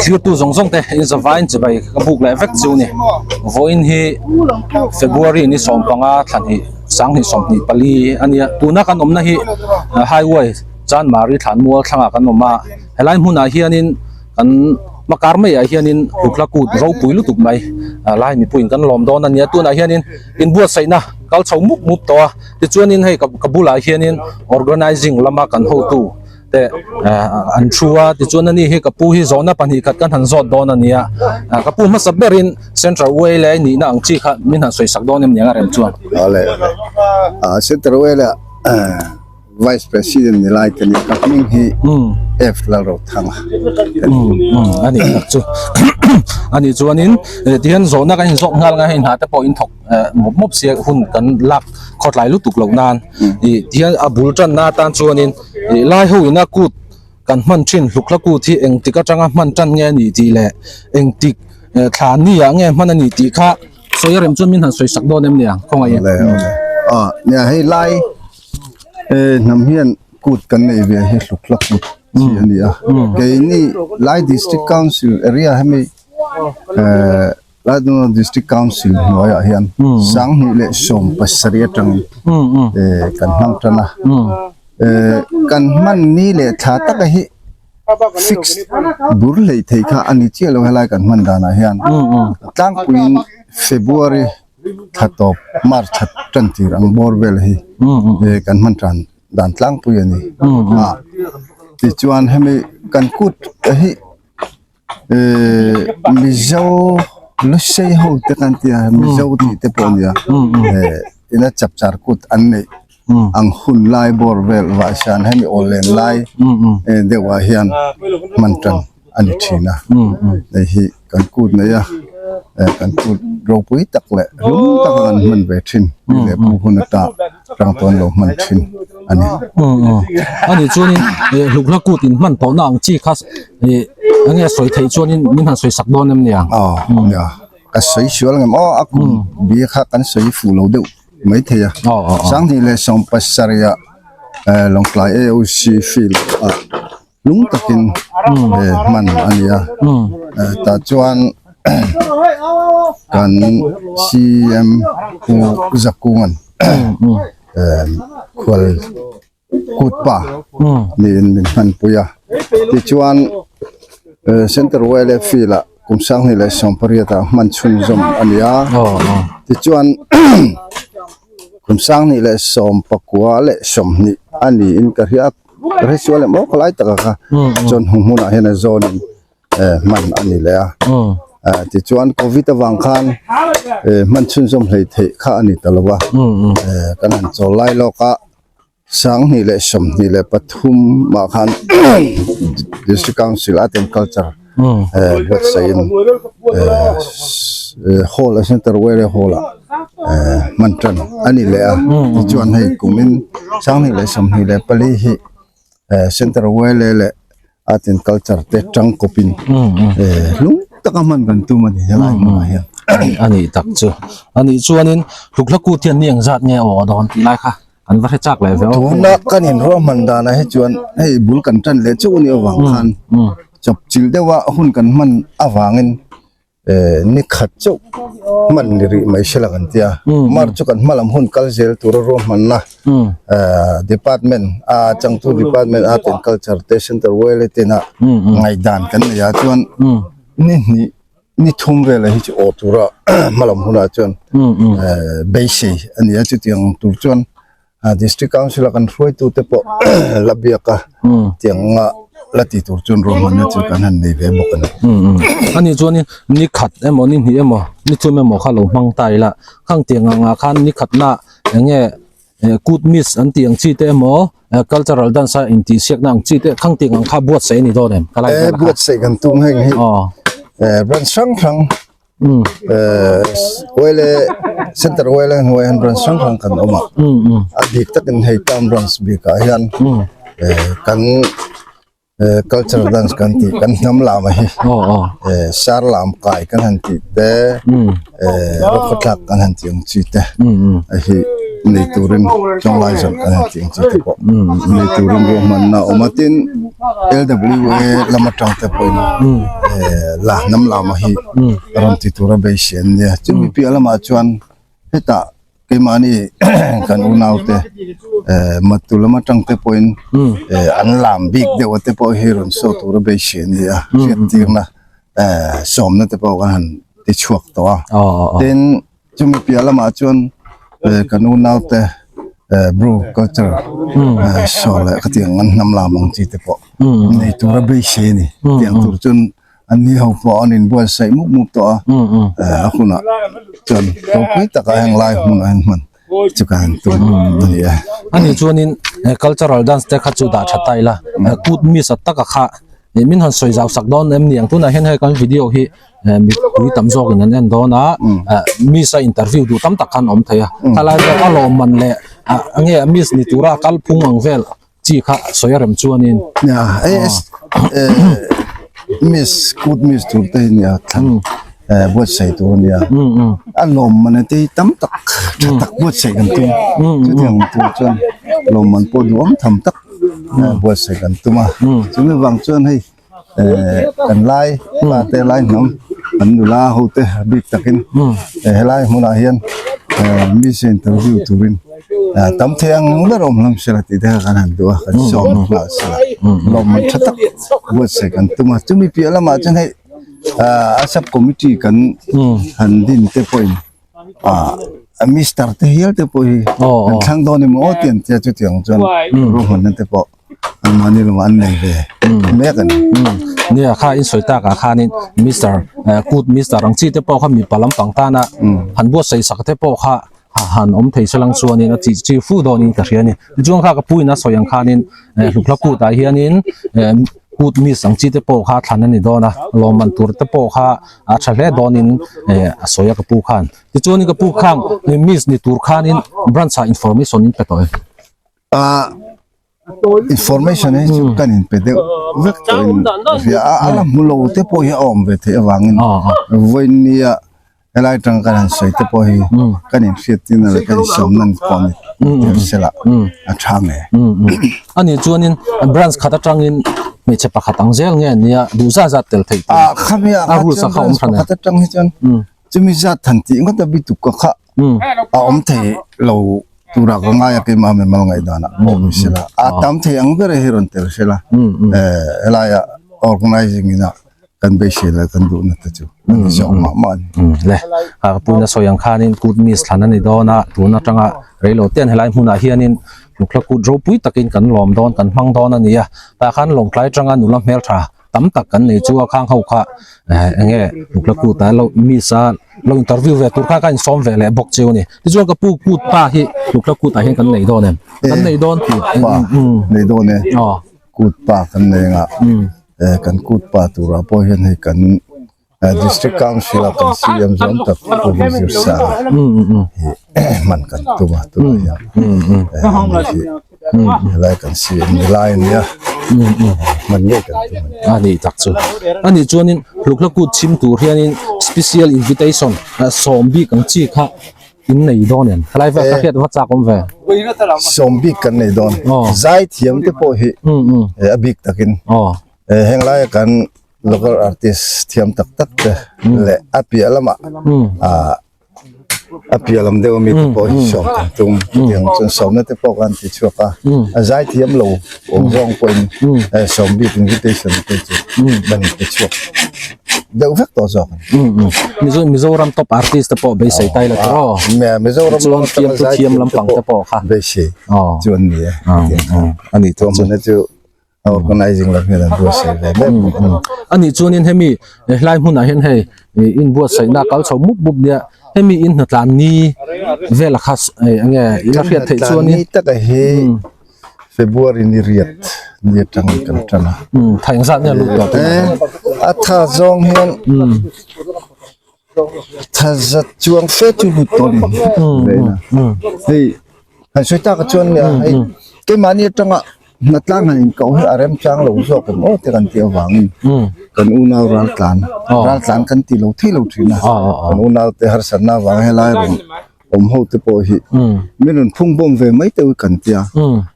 Thirtu zawng zawng te in zavaiin chibai ka buk leh vek chu ni. Vawiin hi February ni 15 thla hnih 2024 a nia. Tuna kan awmna hi highway Chanmari Thlanmual thlangah kan awm a. Helai hmunah hianin kan hmakar maiah hianin Hlukhla kut ropui lutuk mai lai mipuiin kan lawm dawn a nia. Tunah hianin inbuatsaihna kal chho mup mup tawh a. Tichuanin hei ka bulah hianin organizing lama kan hotu te an thu a tichuan ani hi ka pu hi zawhna pahnih khat kan han zawt dawn a nia ka pu hmasa berin central way leh nihna ang chi kha min han sawi sak dawn em niang a rem chuan. Awle awle a central way leh vice president ni lai ka ni ka hming hi F Lalrothanga a ni tak chu ani chuanin tihian zawhna kan inzawt nghal nga hei hna te pawh in thawk mawp mawp sia hun kan lak khawtlai lutuk loh nan ih tihian a bul tanna atan chuanin ih lai ho ina kut kan hman thin hlukhla kut hi engtik atanga hman tan nge a nih tih leh engtik thla ni ah nge hman a nih tih kha sawi a rem chuan min han sawi sak dawn em niang khawngaih awle awle ah nia hei lai hnam hian kut kan nei ve hi hlukhla kut chi a ni a keini lai district council area hemi eh Ladunga District Council hnuaiah hian 2017 atangin kan hmang tan a. Kan hman ni leh thla taka hi fix bur hlei thei kha a ni chiah lo helai kan hman danah hian tlangpuiin February thla tawp March thla tan tir ang bawr vel hi kan hman tan dan tlangpui a ni. Tichuan hemi kan kut hi Mizo Lusei ho te kan tia Mizo tih te pawh a nia ina chapchar kut an neih ang hun lai bawr vel vah hian hemi awl len lai deuh ah hian hman tan a ni thin a hei hi kan kut nei a kan kut ropui tak leh hlum taka kan hman ve thin leh pu hun ata rang tawn lo hman thin a ni. Ani chuanin hlukhla kut in hman tawhna ang chi kha eng nge sawi theih chuanin min han sawi sak dawn em nia? Aw nia ka sawi sual ngem aw a kum bia kha kan sawi fuh lo deuh mai thei a 2017 ah Lawngtlai AOC field ah lung takin hman a ni a tah chuan kan CM Pu Zakunga'n khual kut pa niin min hmanpui a tichuan Center YLA field ah kum 2018 ah hman chhunzawm a ni a tichuan kum 2029 a niin ka hria a. Ka hre sual em aw ka lai taka kha chuan hung hmunah hian a zawnin hman a ni leh a tichuan covid avang khan hman chhunzawm hlei theih kha a ni ta lo va kan han chawl lai lawk a 2023 ah khan district council art and culture buatsaihin hall a center where hall ah hman tan a ni leh a tichuan hei kumin 2024 hi center where leh art and culture te tangkawpin hlung taka hman kan tum a ni helai hmunah hian. A nih tak chu a nih chuanin hlukhla kut hian ni engzat nge aw a dawn tih lai kha An va hre chak leh ve aw. Tuna kan inruahman danah hi chuan hei bul kan tan leh chauh a nih avang khan chawp chilh deuha hun kan hman avangin ni khat chauh hman ni rih mai se lang an ti a. Mar chu kan hma lam hun kal zel tura ruahmanna department a changtu department art and culture te central wele tena ngaihdan kan nei a chuan ni hnih Ni thum velah hi chu aw tura hmalam hunah chuan beisei a ni a, chutiang tur chuan District Council a kan hruaitute pawh la biak a, tiang anga la ti tur chuan ruahmanna chu kan han nei ve bawk a ni. Ani chuan ni khat emaw ni hnih emaw ni thum emaw kha lo hmang ta ila, khang tiang angah khan ni khatna eng nge kut miss an tih ang chi te emaw cultural dance a intihsiakna ang chi te khang tiang ang kha buatsaih a ni dawn em ka lai vel a kha. Buatsaih kan tum heng hi branch hrang hrang oil center oil a hnuai hian branch hrang hrang kan awm a, a bik takin hei town branch bikah hian kan. Cultural dance kan tih kan hnam lam a hi sar lam kai kan han tih te rawkhaw thlak kan han tih ang chi te a hi nei turin chawnglai zawrh kan han tih ang chi te pawh nei turin ruahmanna a awm a tin L_W_A lam atang te pawhin la hnam lam a hi rawn ti tura beisei an nia chumi piah lamah chuan hetah Keimahni kan unaute Matu lam atang te pawhin an lam bik deuh te pawh hi rawn show tur a beisei a ni a, hriattirna sawmna te pawh kan han ti chhuak tawh a. Tin, chumi piah lamah chuan kan unaute Bru culture show leh khatiang an hnam lam ang chi te pawh nei tur a beisei a ni. Tiang tur chuan An ni ho pawh an inbuatsaih mup mup tawh a, a hunah chuan ropui taka heng lai hmunah hian hman chu ka han tum a ni e. Ani chuanin cultural dance te kha chu dah tha ta ila, kut mi sat taka kha min han sawi zau sak dawn em ni ang? Tunah hian hei kan video hi mipui tam zawkin an en dawn a, miss a interview duh tam tak khan a awm thei a, khalai vel a lawmman leh enge miss ni tura kalphung ang vel Chi kha sawi a rem chuanin. Nia, hei miss kut miss tur te hi nia thlan buatsaih tur a nia. A lawmman te hi tam tak tha tak buatsaih kan tum. Chutiang tur chuan lawmman pawh duhawm tham tak buatsaih kan tum a. Chumi vang chuan hei kan lai pa te lai hnam kan nula ho te bik takin helai hmunah hian miss interview turin tam thei ang ber awm hlawm sela tih te kha kan han duh a kan sawm nghal sela lawmman tha tak buatsaih kan tum a chumi piah lamah chuan hei a sub committee kan han din te pawhin a mister te hial te pawh hi kan thlang dawn emaw aw tih an tia chutiang chuan ruahmanna te pawh an mahni lamah an nei ve mek a ni. Nia kha in sawi takah khanin mister kut mister ang chi te pawh kha mipa lampang tana han buatsaih sak te pawh kha han awm thei se lang chuanin a chi chi fu dawnin ka hria a ni. Tichuan kha ka puiin a sawi ang khanin hlukhla kutah hianin kut miss ang chi te pawh kha thlan a ni dawn a, lawmman tur te pawh kha a tha hle dawnin a sawi a ka pu khan. Tichuanin ka pu khang miss ni tur khanin branch ah information in pe tawh e. Ah information hi chu kan in pe deuh vek tawh in ka hria a, a la hmu lo te pawh hi a awm ve theih avangin vawinia helai tang kan han sawi te pawh hi kan in hriat tin a leh kan in sawm nan pawh ni tir sela a tha nge. Ani chuanin branch khat atangin hmeichhe pakhat ang zel nge nia duh zat zat tel theih tur a khami ah a rules a kha kha chuan awm branch hran e. pakhat atang hi chuan chumi zat han tih ngawt a bituk ka kha a awm thei lo tura ka ngai a keimah mi mal ngaihdanah pawh ni sela a tam thei ang ber hi rawn tel sela helaia organizing ina kan beisei leh kan duhna te chu a ni zawk mah mah a ni. Le a puna sawi ang khanin kut miss thlan a ni dawn a tun atanga reilo ten helai hmunah hianin nukhla kut ropui takin kan lawm dawn kan hmang dawn a ni a tah khan lawngtlai atanga nula hmeltha tam tak kan nei chu a khang ho kha eh enge nukla kut a lo miss a lo interview ve tur kha ka insawm ve leh bawk cheu a ni tichuan ka pu kut pa hi nukla kut ah hian kan nei dawn em kan nei dawn kut pa nei dawn e kut pa kan nei anga eh kan kut pa turah pawh hian hei kan District Council a kan CM zawng tak Pu Zir Sang hi hman kan tum a tunah hian ani hi helai kan CM ni lai a nia hman ngei kan tum a ni. A nih tak chu. A nih chuanin hlukhla kut chhim tur hianin special invitation sawm bik ang chi kha in nei dawn em? Helai vel ka hriat va chak awm ve. Sawm bik kan nei dawn. Zai thiam te pawh hi a bik takin heng laia kan Local artist thiam tak tak te leh a piah lamah ah a piah lam deuh ami te pawh hi sawm kan tum chutiang chuan sawmna te pawh kan ti chhuak a a zai thiam lo awm zawng pawhin sawm bik invitation te chu kan ti chhuak deuh vek tawh zawk a ni. Mizo Mizoram top artist te pawh beisei tai la tawh aw Mizoram chuan fiamthu thiam lampang te pawh kha beisei chu an ni e a nih chuan chu Organizing lam hian an buatsaih ve mek bawk a ni. A nih chuanin hemi helai hmunah hian hei inbuatsaihna a kal chho mup mup nia, hemi in hnatlan ni vela kha enge ila hriat theih chuanin. Ni taka hi February ni riat ni atang kan tan a. Tha engzat nge lut tawh tunah hian? A tha zawng hian tha zat chuang fe chu lut tawh a ni. Hei han sawi taka chuan hei keimahni atanga. Hnatlang han inkoh hi a remchang lo zawk em aw te kan tih avangin kan unau raltlan raltlan kan ti lo thei lo thin a kan unau te harsatna avanga helai rawn awm ho te pawh hi min rawn phung bawm ve mai te kan tia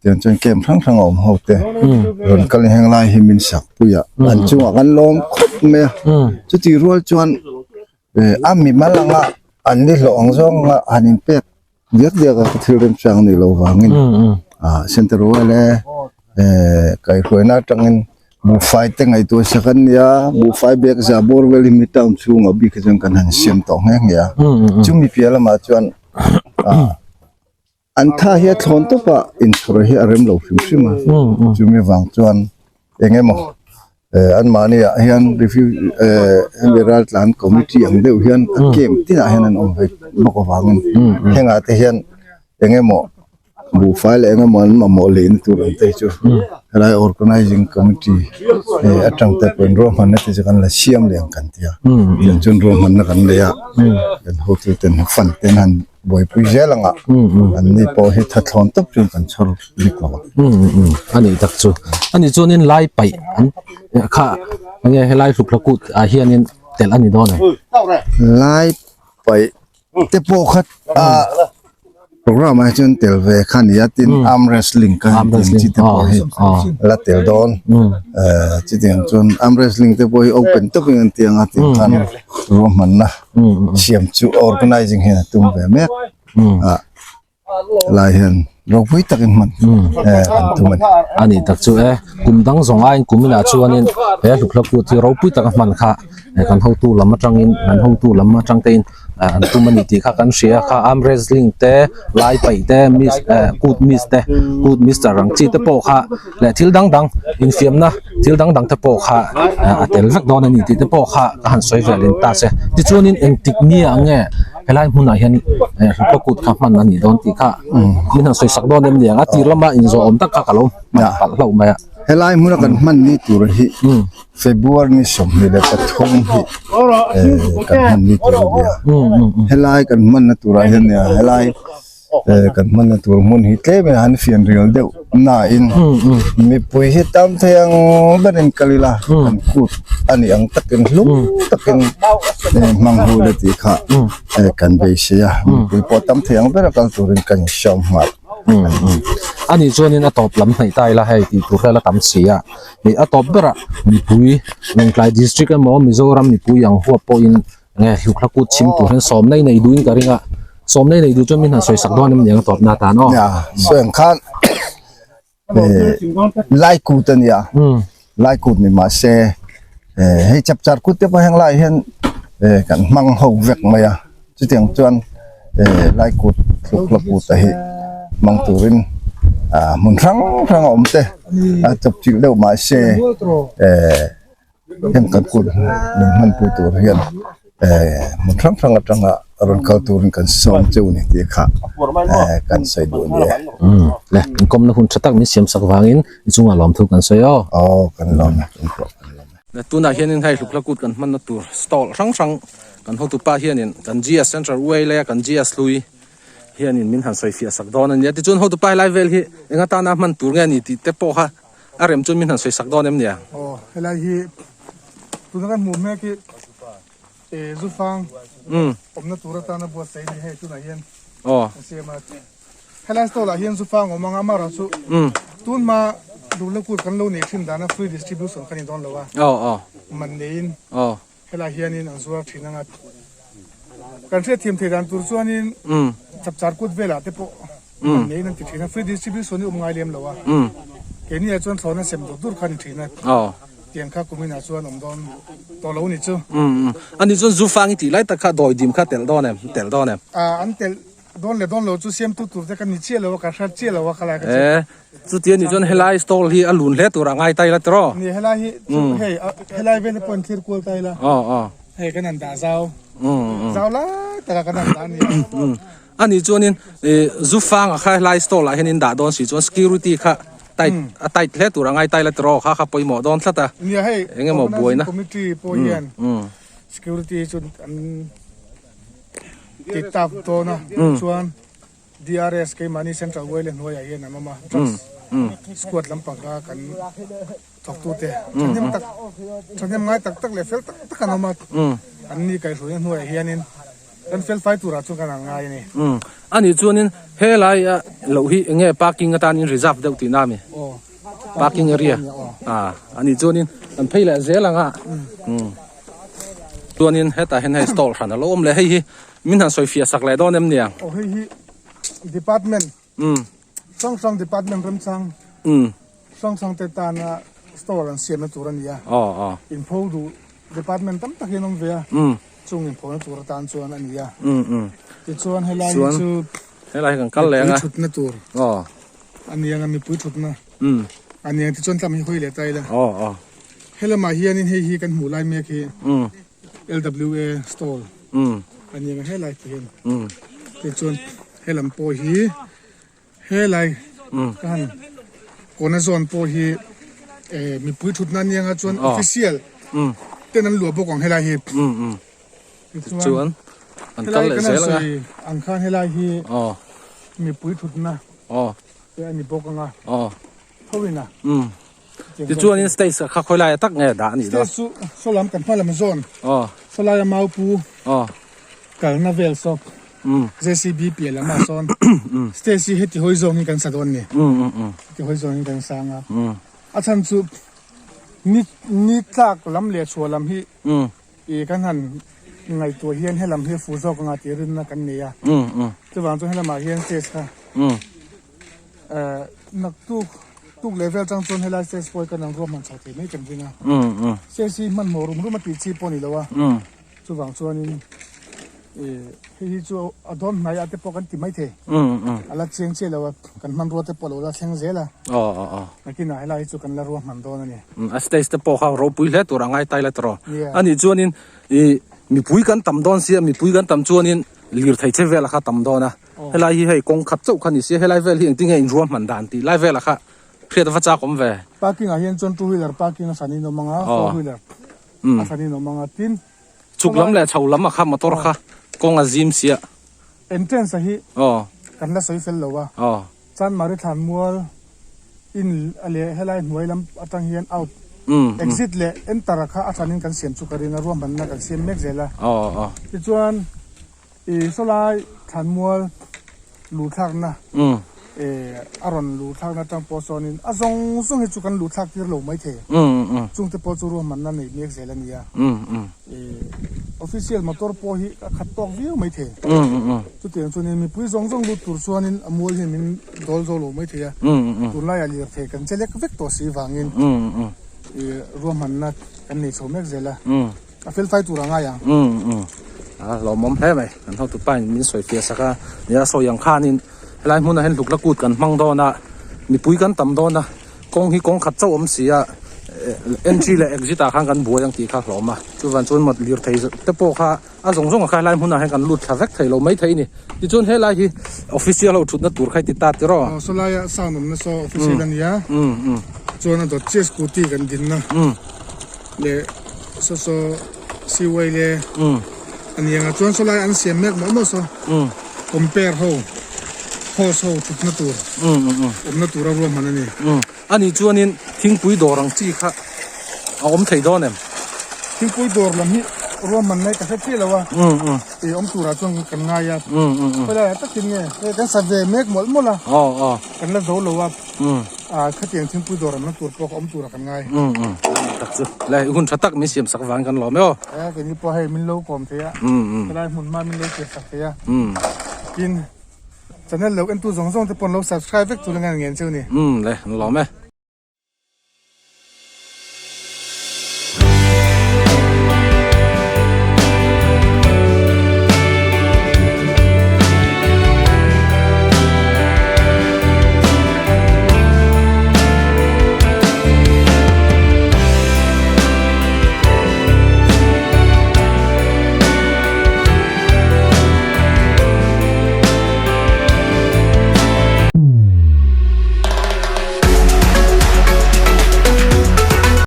tiang chuan camp hrang hrang a awm ho te rawn kal in henglai hi min sak pui a an chungah kan lawm khawp mai a chutih rual chuan a mimal anga an ni hlawh ang zawng anga han inpek Diak diak a ka thil remchang ni lo vangin ah center rual e kaihhruaina atangin buhfai te ngaihtuah sak an nia buhfai bag za bawr vel hi mi town chhungah bik hi chuan kan han siam tawh nghe nghe a chumi piah lamah chuan ah an tha hi a thlawn tawp a inchhawr hi a rem lo hrim hrim a chumi vang chuan eng emaw eh anmahni ah hian refugee eh hemi raltlan committee ang deuh hian a camp tinah hian an awm ve bawk avangin hengah te hian eng emaw buhfai leh eng emaw an mamawh lehna tur ang te hi chu helai organizing committee eh atang te pawhin ruahmanna te chu kan la siam leh ang kan ti a tiang chuan ruahmanna kan nei a kan hotu ten fund ten han Buaipui zel anga an ni pawh hi thathlawn tawp chuan kan chhawr bik lo ang. A nih tak chu. A nih chuanin lai paih an kha enge helai hluk hlakut ah hianin telh a ni dawn em? Lai paih te pawh kha a program ah hi chuan tel ve kha a ni a tin arm wrestling kha arm wrestling chi te pawh hi la tel dawn. Chutiang chuan arm wrestling te pawh hi open tawpin an ti ang a tih khan ruahmanna. siam chu organizing hian a tum ve mek a lai hian ropui takin hman eh an tum a ni. A nih tak chu e, kum dang zawng aiin kum inah chuanin he hlukhla kut hi ropui taka hman kha kan hotu lam atangin an hotu lam atang tein an tum a ni tih kha kan hria a kha arm wrestling te lai paih te miss eh kut miss te kut mister ang chi te pawh kha leh thil dang dang infiamna thil dang dang te pawh kha a tel vek dawn a ni tih te pawh kha ka han sawi ve leh ta che tichuanin engtik nia nge helai hmunah hian hlawhpa kut kha hman a nih dawn tih kha min han sawi sak dawn em ni ang a tir lama inzawh awm tak kha ka lo hman palh hlauh mai a. Helai hmuna kan hman ni tur hi February ni 23 hi kan hman ni tur a ni a helai kan hmanna turah hian helai kan hmanna tur hmun hi tlem in han fian rial deuh nain mipui hi tam thei ang berin kal ila kan kut a nih ang takin hlum takin hmang hu le tih kha kan beisei a mipui pawh tam thei ang bera kal turin kan insiam nghal a nih chuanin a tawp lam hnaih ta ila hei tih tur vel a tam si a ih a tawp berah mipui Lawngtlai district emaw Mizoram mipui ang huap pawhin Nge hlukhla kut chhim tur hian sawmna i nei duhin ka ring a, sawmna i nei duh chuan min han sawi sak dawn em ni ang tawpna atan aw. Nia, sawi ang khan lai kut a nia, lai kut ni mah se hei chapchar kut te pawh heng lai hian kan hmang ho vek mai a, chutiang chuan lai kut hlukhla kut a hi hmang turin hmun hrang hrang a awm te a chawpchilh deuh mah se. Heng kan kut min hmanpui tur hian eh hmun hrang hrang atanga rawn kal turin kan sawm cheu ni tih kha eh kan sawi duh a ni e. Umm le inkawmna hun tha tak min siam sak vangin i chungah lawmthu kan sawi aw. Aw kan lawm e, kan pawh kan lawm e. Le tunah hianin hei hlukla kut kan hmanna tur stall hrang hrang kan hotupa hianin kan GS Central Way leh kan GS hlui hianin min han sawi fiah sak dawn a nia. Tichuan hotupa helai vel hi eng atana hman tur nge a ni tih te pawh kha A rem chuan min han sawi sak dawn em nia? Aw, helai hi tuna kan hmuh mek hi eh zufang awmna tur atana buatsaih a ni hei tunah hian a siam a. Helai stall ah hian zufang awm ang a, amaherawh chu tun hma duhna kut kan lo neih thin dana free distribution kha ni dawn lo a, man neiin helai hianin an zuar thin ang a. Kan hriatthiam thei dan tur chuanin chapchar kut velah te pawh man neiin an ti thin a, free distribution hi awm ngai lem lo a, keini ah chuan thlawhna sem dur dur kha a ni thin a, tiang kha kumin ah chuan awm dawn tawh lo ni chu. Ani chuan zu fang i tih lai tak kha dawi dim kha telh dawn em, telh dawn em? An telh dawn leh dawn lo chu siamtu tur te ka ni chiah lo a, ka hriat chiah lo a khalai ka chu. Chuti a nih chuan helai stall hi a lun hle tur a ngai ta ila tiraw? Ni helai hi chu hei helai vel hi pawh an thlir kual ta ila. Aw aw. Hei kan han dah zau. Zau lai taka kan han dah a ni a. A nih chuanin zu fanga kha helai stall ah hian in dah dawn si chuan security kha tight a tight hle tur a ngai ta ila tiraw? Kha kha pawimawh dawn tlat a. Nia hei Engemaw buaina. Organizing committee pawh hian security hi chu an ti tap dawn a chuan. DRS keimahni Central Oil hnuaiah hian an awm a, Drugs Squad lampang kha kan thawktute thahnem tak thahnem ngai tak tak leh fel tak tak an awm a, an ni kaihhruaina hnuaiah hianin kan fel fai turah chuan kan han ngai a ni. Anih chuanin helai loh hi eng nge parking atanin reserve deuh tihna a mi? Parking area anih chuanin kan phei leh zel ang a. Chuanin hetah hian hei stall hran a lo awm leh hei hi min han sawi fiah sak leh dawn em nia? Aw hei hi department hrang hrang department remchang hrang hrang te tana stall an siamna tur a ni a. Inpho duh department tam tak hi an awm ve a. Chung inphawhna tur atan chuan a ni a. Tichuan helai hi chu helai hi kan kal leh anga mipui thutna tur a ni anga mipui thutna a ni ang tichuan tlam hi hawi leh ta ila. Helamah hianin hei hi kan hmuh lai mek hi LWA stall a ni anga helai ti hian tichuan helam pawh hi Helai ka han kawna zawn pawh hi mipui thutna a nia nga chuan official ten an luah bawk ang helai hi. Tichuan an kal leh zel anga. Ang khan helai hi mipui thutna te a ni bawk anga tho in a. Tichuanin stage kha khawi laia tak nge dah a nih dawn? Stage chu saw lam kan hma lam zawn saw laia maupu kalna vel saw JCB piah lamah sawn stage hi heti hawi zawngin kan sa dawn a ni. Heti hawi zawngin kan sa ang a. A chhan chu ni ni tlak lam leh chhuah lam hi ih kan han ngaihtuah hian helam hi a fuh zawk anga tih rinna kan nei a. Chuvang chuan helamah hian stage kha Naktuk tuk leh vel chang chuan helai stage pawh hi kan ang ruahman chho thei mai kan ring a. Stage hi hmanhmawh rum rum a tih chi pawh a ni lo a. Chuvang chuanin hei hi chu a dawn hnai ah te pawh kan ti mai thei. A la chiang chiah lo a, kan hmanrua te pawh a lo la thleng zel a. Nakinah helai hi chu kan la ruahman dawn a ni. A stage te pawh kha ropui hle tur a ngai tai la tawh. Anih chuanin mipui kan tam dawn sia, mipui kan tam chuanin lirthei che vel a kha tam dawn a. Helai hi hei kawng khat chauh kha ni sia, helai vel hi engtin nge in ruahman dan tih lai velah kha hriat a va chak awm ve. Parking ah hian chuan two wheeler parking a hran in awm ang a, four wheeler a hran in awm ang a, tin Chhuk lam leh chho lam ah kha motor kha kawng a zim sia. Entrance ah hi kan la sawi fel lo a, Chanmari Thlanmual in leh helai hnuai lam atang hian out exit leh enter ah kha a hran in kan siam chu ka ring a, ruahmanna kan siam mek zel a. Tichuan. I sawlai thlanmual luhthlakna a rawn luhthlakna atang pawh sawnin a zawng zawng hi chu kan luhthlak tir lo maithei. Chungte pawh chu ruahmanna neih mek zel a ni a. Official motor pawh hi a khat tawk viau maithei. Chutiang chuanin mipui zawng zawng lut tur chuanin a mual hian min dawl zo lo maithei a. Tunlaiah lirthei kan che lek vek tawh si vangin ruahmanna kan nei chho mek zel a. A fel fai tur a ngai ang. Umm umm a lawmawm hle mai kan hotu pa in min sawi fiah sak a nia sawi ang khanin helai hmunah hian hluk la kut kan hmang dawn a mipui kan tam dawn a kawng hi kawng khat chauh awm si a entry leh exit ah khan kan buai ang tih kha a hlawm a chuvan chuan mat lirthei te pawh kha a zawng zawng ah khan helai hmunah hian kan lut thla vek thei lo maithei a ni tichuan helai hi official ho thutna tur kha i ti ta tiraw. Aw sawlai ah sound awmna saw official a nia chuan a dawt chiah scooty kan dinna. Leh saw saw siwai le a ni ang a chuan saw lai an siam mek mawlh mawlh saw compare ho host ho thutna tur awmna tur a ruahman a ni. A nih chuanin thingpui dawr ang chi kha a awm thei dawn em? Thingpui dawr lam hi ruahman mai ka hre chiah lo a, ih awm turah chuan kan ngai a, khawilaiah takin nge hei kan sa ve mek mawlh mawlh a, kan la zo lo a. Ah khatiang thingpui dawr awmna tur pawh ka awm turah kan ngai. Umm umm tak chu le hun tha tak min siam sak vang kan lawm e aw. Eh keini pawh hei min lo kawm thei a. Umm umm. Helai hmun hma min lo tir sak thei a. Umm. Tin channel lo entu zawng zawng te pawh an lo subscribe vek tur a ngen cheu ni. Umm le an lawm e.